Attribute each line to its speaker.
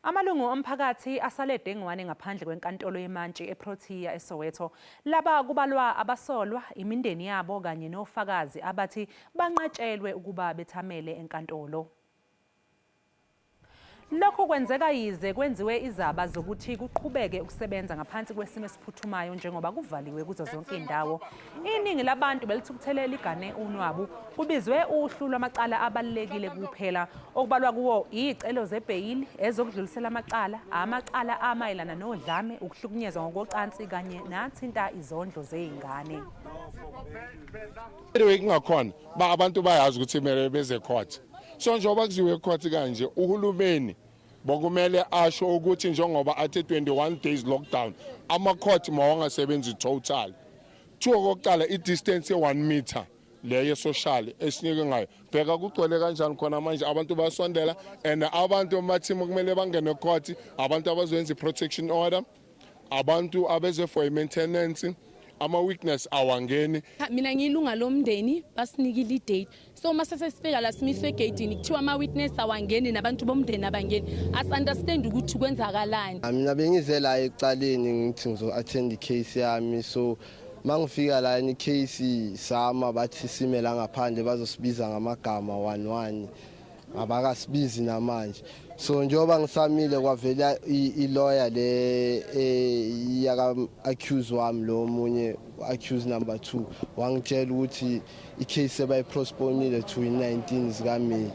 Speaker 1: Amalungu omphakathi asale dengwane ngaphandle kwenkantolo yemantshi eProtea eSoweto. Laba kubalwa abasolwa, imindeni yabo kanye nofakazi abathi banqatshelwe ukuba bethamele enkantolo. Lokhu kwenzeka yize kwenziwe izaba zokuthi kuqhubeke ukusebenza ngaphansi kwesimo esiphuthumayo njengoba kuvaliwe kuzo zonke izindawo. Iningi labantu belithukuthele ligane unwabu. Kubizwe uhlu lwamacala abalulekile kuphela okubalwa kuwo izicelo zebheyili, ezokudlulisela amacala, amacala amayelana nodlame, ukuhlukunyezwa ngokocansi kanye nathinta izondlo zezingane.
Speaker 2: Anyway, kungakhona ba abantu bayazi ukuthi kumele beze court. So njengoba kuziwe court kanje, uhulumeni bokumele asho ukuthi njengoba athe 21 days lockdown, ama-court mawangasebenzi total. Two, okokuqala, i-distance ye-1 meter leyo social esinike ngayo, bheka kugcwele kanjani khona manje, abantu bayasondela. And abantu mathi kumele bangene court, abantu abazoyenza i-protection order, abantu abeze for i-maintenance, ama-witness awangeni.
Speaker 3: Mina ngiyilunga lomndeni, basinikile i-date, so uma sesifika la simiswe egeyidini, kuthiwa ama-witness awangeni nabantu bomndeni abangeni. Asi-understand ukuthi kwenzakalani.
Speaker 4: Mina bengize la ecaleni ngithi ngizo-attend i-case yami, so mangifika la i-case sama, bathi sime la ngaphandle, bazosibiza ngamagama one one, abakasibizi namanje. So njengoba ngisamile, kwavela i-lawyer le yaka accused wami, lo munye accused number 2, wangitshela ukuthi i-case sebayipostponile to i-19 zikaMay.